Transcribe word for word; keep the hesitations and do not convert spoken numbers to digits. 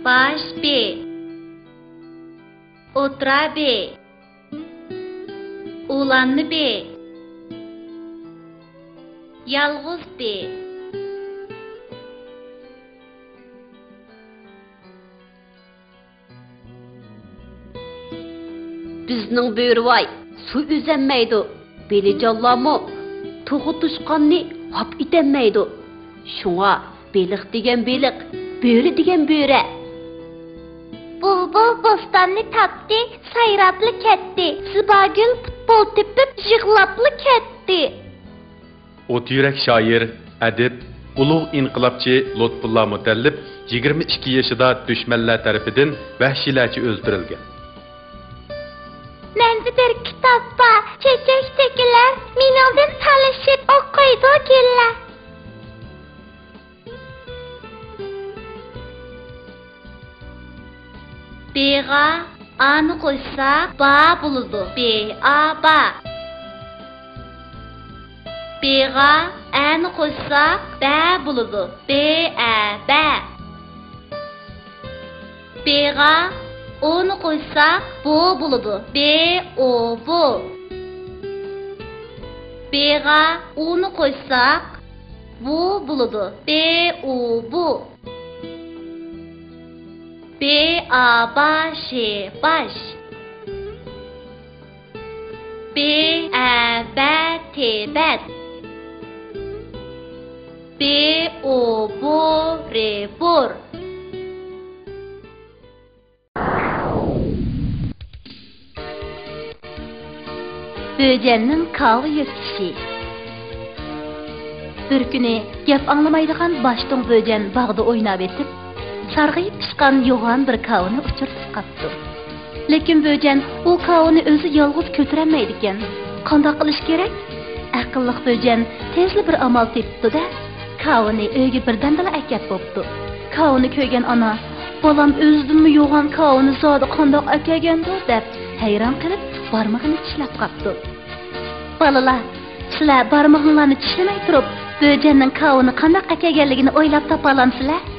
باش بې. ئوتتۇرا بې. ئۇلانما بې. يالغۇز بې. بىزنىڭ بۆرىۋاي سۇ ئۈزەلمەيدۇ، بېلىجانلارمۇ توخۇ توشقاننى ھاپ ئېتەلمەيدۇ. شۇڭا بېلىق دېگەن بېلىق، بۆرە دېگەن بۆرە. بۇلبۇل بوستاننى تاپتى، سايراپلا كەتتى. زىباگۈل پۇتبول تېپىپ يىغلاپلا كەتتى. ئوت يۈرەك شائىر، ئەدىب، ئۇلۇغ ئىنقىلابچى لۇتپۇللا مۇتەللىپ يىگىرمە ئىككى يېشىدا دۈشمەنلەر تەرىپىدىن ۋەھشىيلەرچە ئۆلتۈرۈلگەن. مەندە بىر كىتاب بار، چېچەكتىكىلەر مېنىڭدىن تالىشىپ ئوقۇيدۇ گۈللەر. بېغا ئانى قوشساق با بولىدۇ. بې ئا با. بېغا ئەنى قوشساق بە بولىدۇ. بې ئە بە. بېغا ئونى قوشساق بو بولىدۇ. بې ئو بو. بېغا ئۇنى قوشساق بۇ بولىدۇ. بې ئۇ بۇ. بې ئا با شې باش. بې ئە بە تې بەت. بې ئو بو رې بور. بۆجەننىڭ كاۋا يۆتكىشى. بىر كۈنى گەپ ئاڭلىمايدىغان باشتۇڭ بۆجەن باغدا ئويناۋېتىپ، سارغىيىپ پىشقان يوغان بىر كاۋىنى ئۇچرىتىپ قاپتۇ. لېكىن بۆجەن ئۇ كاۋىنى ئۆزى يالغۇز كۆتۈرەلمەيدىكەن. قانداق قىلىش كېرەك؟ ئەقىللىق بۆجەن تېزلا بىر ئامال تېپىپتۇ-دە، كاۋىنى ئۆيگە بىردەمدىلا ئەكەپ بوپتۇ. كاۋىنى كۆرگەن ئانا، «بالام ئۆزىدىنمۇ يوغان كاۋىنى زادى قانداق ئەكەلگەندۇ؟» دەپ ھەيران قېلىپ بارمىقىنى چىشلەپ قاپتۇ. بالىلار، سىلەر بارمىقىڭلارنى چىشلىمەي تۇرۇپ، بۆجەننىڭ كاۋىنى قانداق ئەكەلگەنلىكىنى ئويلاپ تاپالامسىلەر؟